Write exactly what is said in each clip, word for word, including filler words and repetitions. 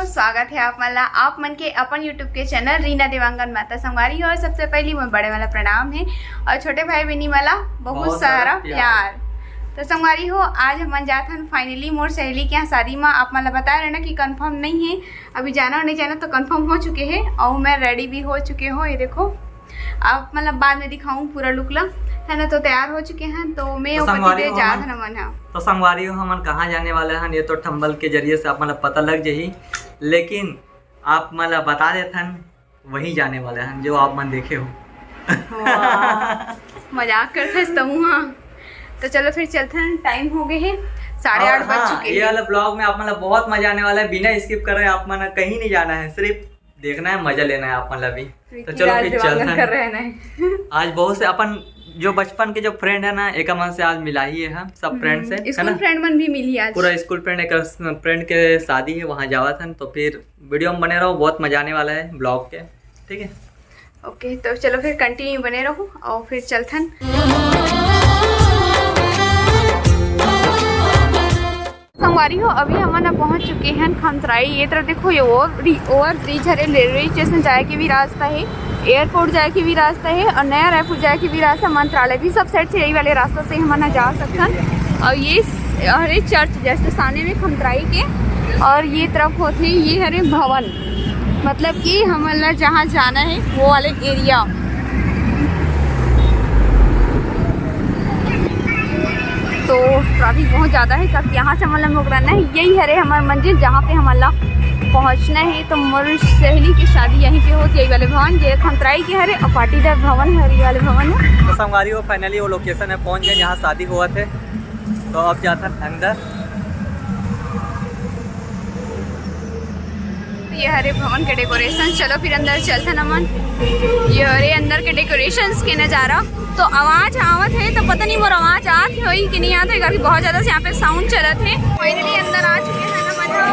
स्वागत है आप मन ला, आप मन के अपन YouTube के चैनल रीना देवांगन मा। त संगवारी हो, सबसे पहली मोर बड़े वाला प्रणाम है और छोटे भाई बहनी वाला बहुत बहुत सारा सारा प्यार। प्यार। त संगवारी हो, आज हमन जात हन finally मोर सहेली के यहाँ शादी मा। आप मन ला बताए रहे ना कि कंफर्म नहीं है, अभी जाना और नहीं जाना, तो कंफर्म हो चुके हैं और मैं रेडी भी हो चुके हूँ। ये देखो, आप मतलब बाद में दिखाऊं पूरा लुक ला, है ना। तो तैयार हो चुके हैं, तो मैं तो और पति संगवारी देव हो जात हमन, हन हमन हा। तो संगवारी हो, हमन कहाँ जाने वाले हैं, ये तो थंबनेल के जरिए से आप मतलब पता लग जाही, लेकिन आप मतलब बता देथन, वहीं जाने वाले हैं जो आप मन देखे हो। वाह, मजाक करथस तहूँ हा। तो चलो फिर चलथन, टाइम हो गए है, साढ़े और आठ बज हाँ, चुके ये हैं। वाला ब्लॉग में आप मतलब बहुत मजा आने वाला है, बिना स्किप करे आप मन कहीं नहीं जाना है, सिर्फ देखना है, मजा लेना है आप मन ला भी। तो विकी चलो राज फिर देवांगन चलथन। कर रहे हैं। आज बहुत से अपन जो बचपन के जो फ्रेंड है ना, एक मन से आज मिला ही है, हाँ, सब फ्रेंड से, हम्म, है स्कूल ना? फ्रेंड मन भी मिली आज। पूरा स्कूल फ्रेंड, एक फ्रेंड के शादी है, वहाँ जावत हन, तो फिर वीडियो में बने रहो, बहुत मजा आने वाला है ब्लॉग के, ठीक है? ओके, तो चलो फिर कंटिन्यू बने रहो और फिर चलथन। संगवारी हो, अभी हमन ह पहुंच चुके हैं खमतराई। ये तरफ देखो, ये ओवर ब्रि-, ओवर ब्रिज हरे, रेलवे स्टेशन जाए के भी रास्ता है, एयरपोर्ट जाए के भी रास्ता है और नया रायपुर जाए के भी रास्ता, मंत्रालय भी, सब साइड से यही वाले रास्ता से हमन ह जा सकथन। और ये स-, हरे चर्च जस्ट सामने में खमतराई के, और ये तरफ होथे ये हरे भवन, मतलब कि हमन ला जहाँ जाना है वो वाले एरिया। तो ट्रैफिक बहुत ज़्यादा है, क्योंकि यहाँ से हमन ला मुकरना है। यही हरे हमर मंजिल, जहाँ पे हमन ला पहुँचना है। तो मोर सहेली की शादी यहीं पे होत, यही वाले भवन, जे खमतराई के हरे, और पाटीदार भवन हरे, ये वाले भवन है। तो संगवारी हो, finally वो लोकेशन में पहुँच गए जहाँ शादी होवत है। तो अब जाथन अंदर। ये हरे भवन के डेकोरेशन, चलो फिर अंदर चलथन हमन। ये हरे अंदर के डेकोरेशंस के नज़ारा। तो आवाज आवत है, तो पता नहीं मोर आवाज आत होई कि नहीं आत होई, क्योंकि बहुत ज़्यादा से यहाँ पे साउंड चलत है। फाइनली अंदर आ चुके हैं ना, मतलब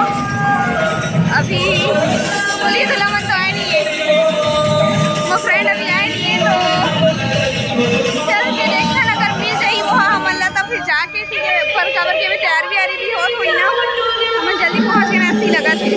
अभी बोलिए तो लमन तो आए नहीं है, वो फ्रेंड अभी आए नहीं है, तो चल के देखथन, अगर मिल जाही वहाँ हमन ला, तब फिर जाके ठीक है, पर काबर के भी तैयार भी आ रही भी होत होई ना, हमन जल्दी पहुँच के ना, ऐसी लगा थे।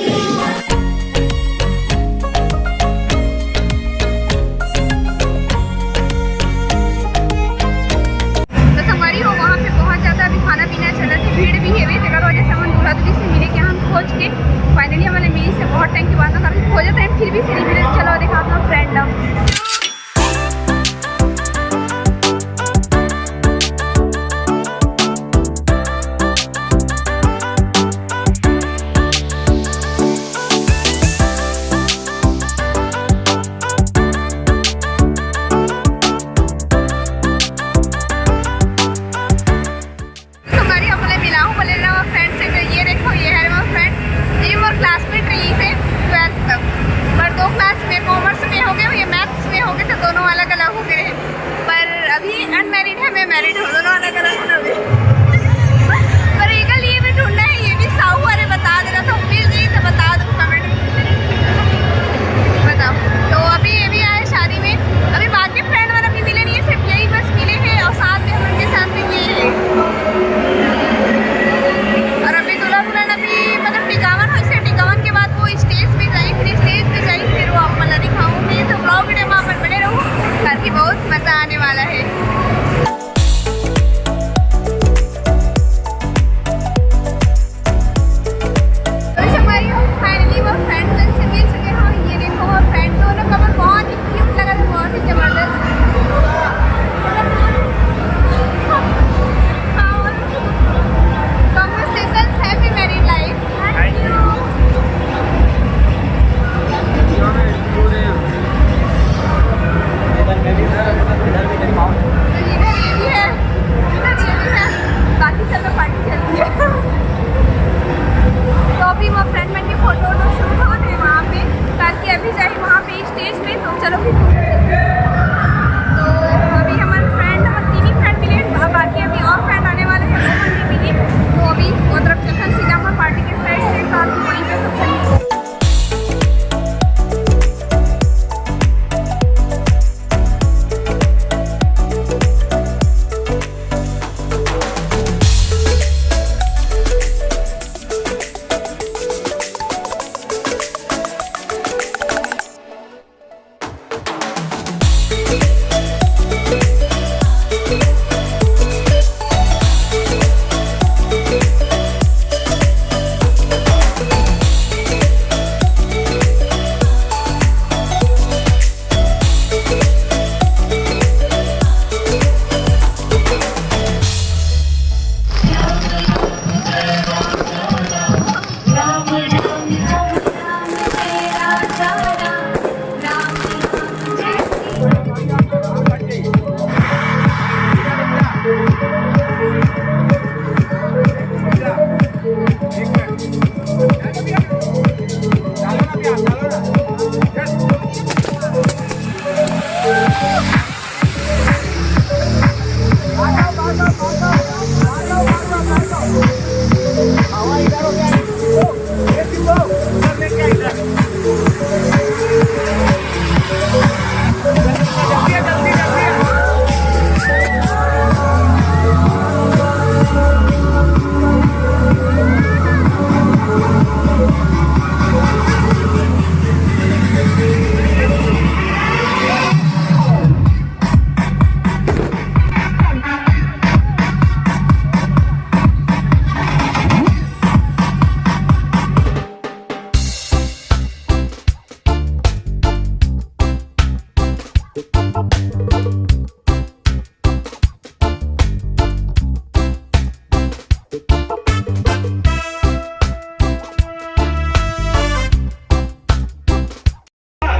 तो संगवारी हो, वहाँ पे बहुत ज़्यादा अभी खाना पीना चलत है, भीड़ भी है, तेकर वजह से हमन दूल्हा दुल्ही से मिले के हम खोज के, फाइनली हमन मिली से बहुत टाइम के बाद ना, काफी खोजत हैं, फिर भी से नहीं मिले। चलो दिखाता हूँ फ्रेंड लोग।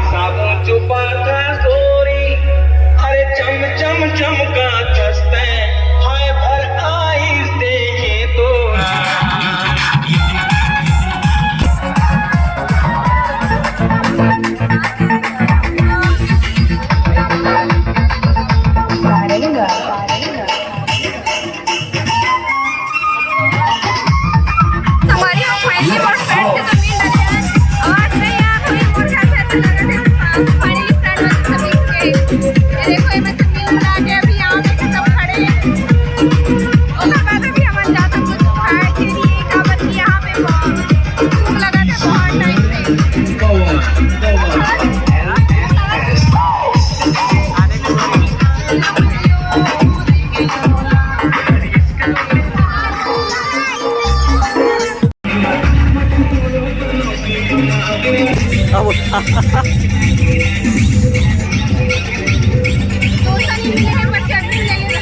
साबुन चुपा का गोरी, अरे चम चम चमका खस्ते, हाय भर आइस देखे तो। हमारी हम finally मोर friend से तो मिल रहे हैं। आज मैं यहाँ थोड़ी मोर घर से अच्छा लगा था। Finally friend वाले से मिल के। ये देखो, ये मैं सब मिल मिला के अभी यहाँ पे सब खड़े हैं। ओकर बाद अभी हमन जाता कुछ खाए के लिए, काबर कि यहाँ पे बहुत भूख लगा था बहुत time से। डोसा नहीं मिले हैं, पर चटनी ले लेना।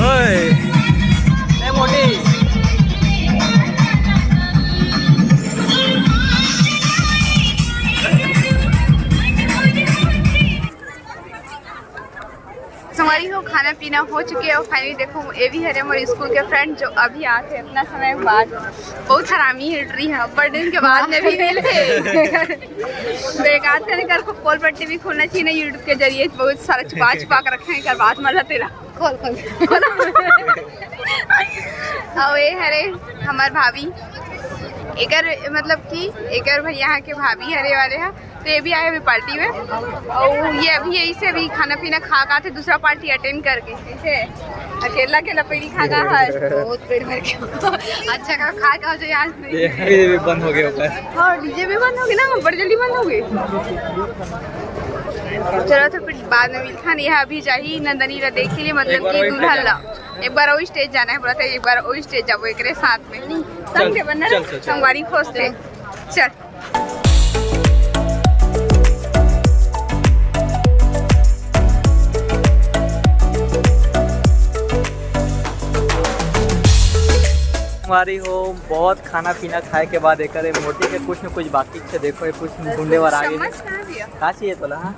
ओए, ए मोटी। संगवारी हो, खाना पीना हो चुके हे और finally देखो, ये भी हरे मोर स्कूल के friend जो अभी आथे इतना समय बाद। बहुत हरामी हे टुरी ह, बड़े दिन के बाद में भी मिलथे। बेकार से कर को पोल पट्टी भी खोलना चाहिए ना YouTube के जरिए, बहुत सारा छुपा छुपा के रखे हैं, कर बात मत तेरा। खोल, खोल। अउ ये हरे हमर भाभी, एकर मतलब कि एकर भैया के भाभी हरे वाले ह, तो ये भी आए अभी party में। और ये अभी यही से अभी खाना पीना खा खा के दूसरा party attend करके, ऐसे अकेला अकेला पेड़ी खा खा है। बहुत पेट भर गया। अच्छा का खा खा जो याद नहीं। ये भी बंद हो गया ऊपर। हाँ, DJ भी बंद हो गया ना, बड़ जल्दी बंद हो गई। चलो तो फिर बाद में मिलता है। यह अभी जाही नंदनी ला देखे लिए, मतलब कि दूल्हा ला। एक बार वही stage जाना है, बोला था एक बार वही stage जाबो एकरे साथ में। संग के बनना चल, रहे, चल, चल। संगवारी खोजते। चल। संगवारी हो, बहुत खाना पीना खाए के बाद एकर ए मोटी के कुछ न कुछ बाकी छे। देखो, ये कुछ ढूंढे बर आगे। चम्मच कहाँ दिया? का चाहिए तोला? हाँ,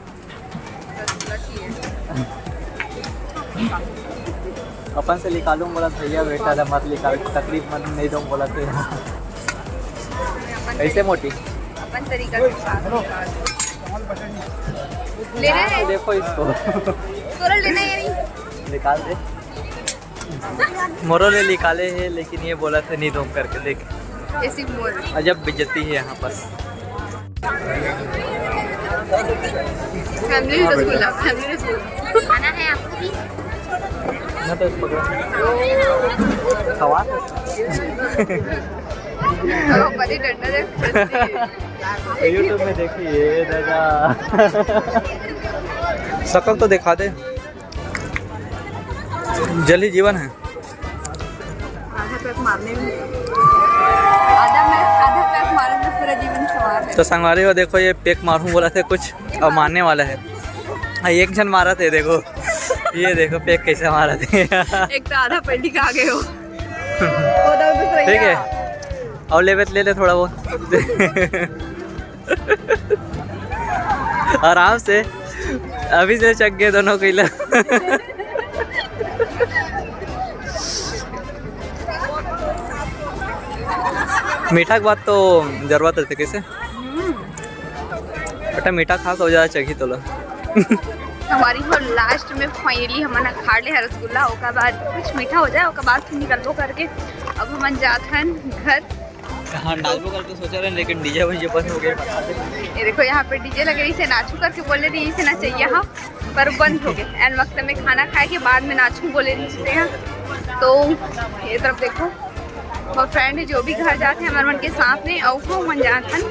अपन से निकालूं बोला, भैया बेटा ला मत निकाल, तकलीफ मत नहीं दूं बोला थे। कैसे मोटी? अपन तरीका से निकाल। लेना है? देखो इसको। तोरा लेना है या नहीं? निकाल दे। मोरो ले निकाले है, लेकिन ये बोला था नहीं दूं करके। देख, ऐसी बोल। अजब बेइज्जती है यहाँ पर। Family rasgulla, family rasgulla. खाना है आपको भी? मैं तो पकड़ा। खवा। अब बड़ी डंडा दे। YouTube में देखिए दादा। शकल तो दिखा दे। जल्दी जीवन है। आधा पैक मारने में, आधा मैं आधा पैक मारने में पूरा जीवन सवार है। तो संगवारी हो, देखो, ये पैक मारूं बोला थे कुछ, अब मारने वाला है। हाँ, एक झन मारा थे, देखो, ये देखो पैक कैसे मारा थे। एक तो आधा पेटी खा गए हो, वो तो दूसरा ठीक है, और लेबे तो ले ले थोड़ा बहुत। आराम से, अभी से चक गए दोनों को इला। मीठा के बाद तो जरूरत रहते कैसे, बेटा, मीठा खा तो ज्यादा चखी तोला। संगवारी हो, लास्ट में फाइनली हमन खा ले रसगुल्ला, ओकर बाद कुछ मीठा हो जाए, ओकर बाद फिर निकलबो करके अब हमन जात हन घर। हाँ, डालबो करके सोचा रहे, लेकिन डीजे वीजे बंद हो गए। ये देखो, यहाँ पे डीजे लगे रही से नाचू करके बोले रही से नचैया हम, पर बंद हो गए। एन वक्त में खाना खाए के बाद में नाचू बोले रही से यहाँ। तो ये तरफ देखो, वो फ्रेंड है जो भी घर जाते हैं हमारे मन के साथ में, और वो मन जात हन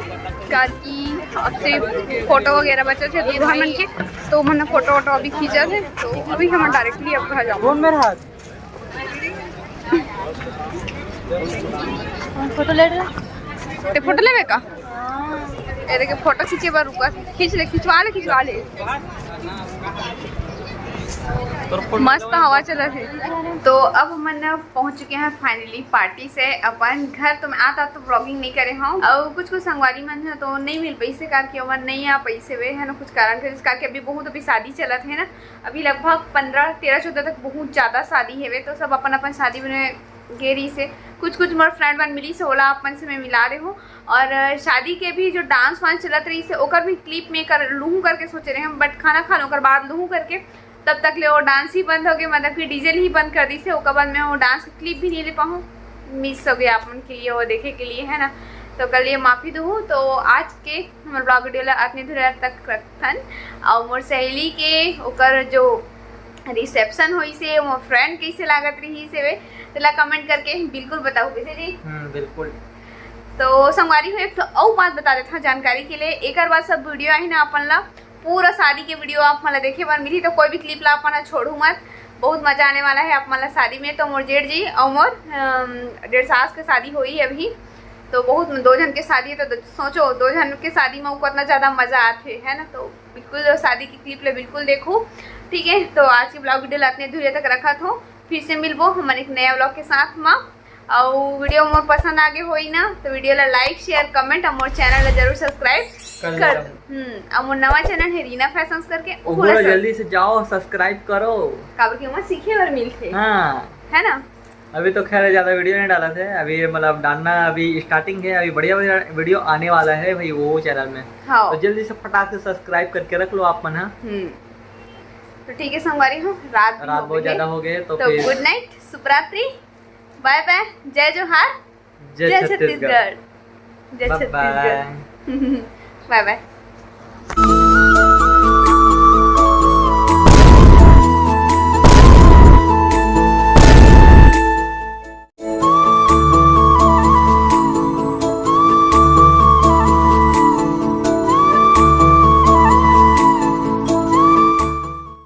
करके अब सिर्फ फोटो वगैरह बचे थे दूल्हा मन के, तो मन फोटो वोटो अभी खींचा थे, तो अभी हम डायरेक्टली अब घर जाओ। कौन मेरा हाथ? फोटो ले रहे, ते फोटो लेवे का? ये देखे, फोटो खींचे बार रुका, खींच ले, खिंचवा ले, खिंचवा ले। मस्त हवा चलत है। तो अब हमन न पहुंच चुके हैं फाइनली पार्टी से अपन घर। तो मैं आता तो व्लॉगिंग नहीं करे हूँ, और कुछ कुछ संगवारी मन है तो नहीं मिल पैसे करके मन नहीं आ पैसे वे है ना, कुछ कारण के जिस करके अभी बहुत अभी शादी चलत है ना, अभी लगभग पंद्रह, तेरह, चौदह तक बहुत ज़्यादा शादी हेवे, तो सब अपन अपन शादी में गे रही से। कुछ कुछ मोर फ्रेंड मन मिली से, ओला अपन से मैं मिला रहे हूँ। और अ, शादी के भी जो डांस वांस चलत रही से, ओकर भी क्लिप में कर लूहूँ करके सोचे रहे हम, बट खाना खान ओकर बाद लूहूँ करके, तब तक ले वो डांस ही बंद हो गए, मतलब कि डीजे ही बंद कर दी से। ओकर बाद मैं वो डांस के क्लिप भी नहीं ले पाऊँ, मिस हो गया अपन के लिए वो देखे के लिए, है ना। तो कल ये माफी दूँ। तो आज के हमारे ब्लॉग वीडियो ला अतने दूर तक रखथन। और मोर सहेली के ओकर जो रिसेप्शन होइस हे, मोर फ्रेंड कैसे लागत रहिस हे, तेला कमेंट करके बिल्कुल बताओ, कैसे जी? हम्म, बिल्कुल। तो संगवारी हो, एक ठो अउ बात बता देता हूँ जानकारी के लिए, एकर बाद सब वीडियो आही ना अपन ला, पूरा शादी के वीडियो आप मन ला देखे बर मिलही, तो कोई भी क्लिप ला अपन ला छोड़ू मत। बहुत मजा आने वाला है आप मन ला शादी में। तो मोर जेठ जी और मोर अम, डेढ़ सास के शादी होई है अभी, तो बहुत दो झन के शादी है, तो दो- सोचो, दो झन के शादी में ऊपर इतना ज्यादा मजा आथे, है ना। तो बिल्कुल शादी की क्लिप ले बिल्कुल देखो, ठीक है। तो आज की ब्लॉग वीडियो ला अतने दूर तक रखत हो, फिर से मिलबो हमन एक नया ब्लॉग के साथ मा। और वीडियो मोर पसंद आगे होई ना, तो वीडियो ला लाइक, शेयर, कमेंट और मोर चैनल ला जरूर सब्सक्राइब कर कर। लेना। हम्म, और मोर नवा चैनल है रीना फैशंस करके, वो ओहू ला पूरा सब- जल्दी से जाओ, सब्सक्राइब करो। काबर कि ओमा सीखे बर मिलथे, हाँ, है ना। अभी तो खैर ज्यादा वीडियो नहीं डाला थे, अभी मतलब डालना अभी स्टार्टिंग है, अभी बढ़िया बढ़िया वीडियो आने वाला है भाई वो चैनल में। हाँ। तो जल्दी से फटाक से सब्सक्राइब करके रख लो आप मन, हाँ। हम्म, तो ठीक है संगवारी हो, रात भी रात हो बहुत गई है। ज्यादा हो गए, तो तो फिर गुड नाइट, शुभ रात्रि, बाय बाय, जय जोहार, जय जय छत्तीसगढ़। छत्तीसगढ़, जय बाय छत्तीसगढ़, बाय। बाय बाय।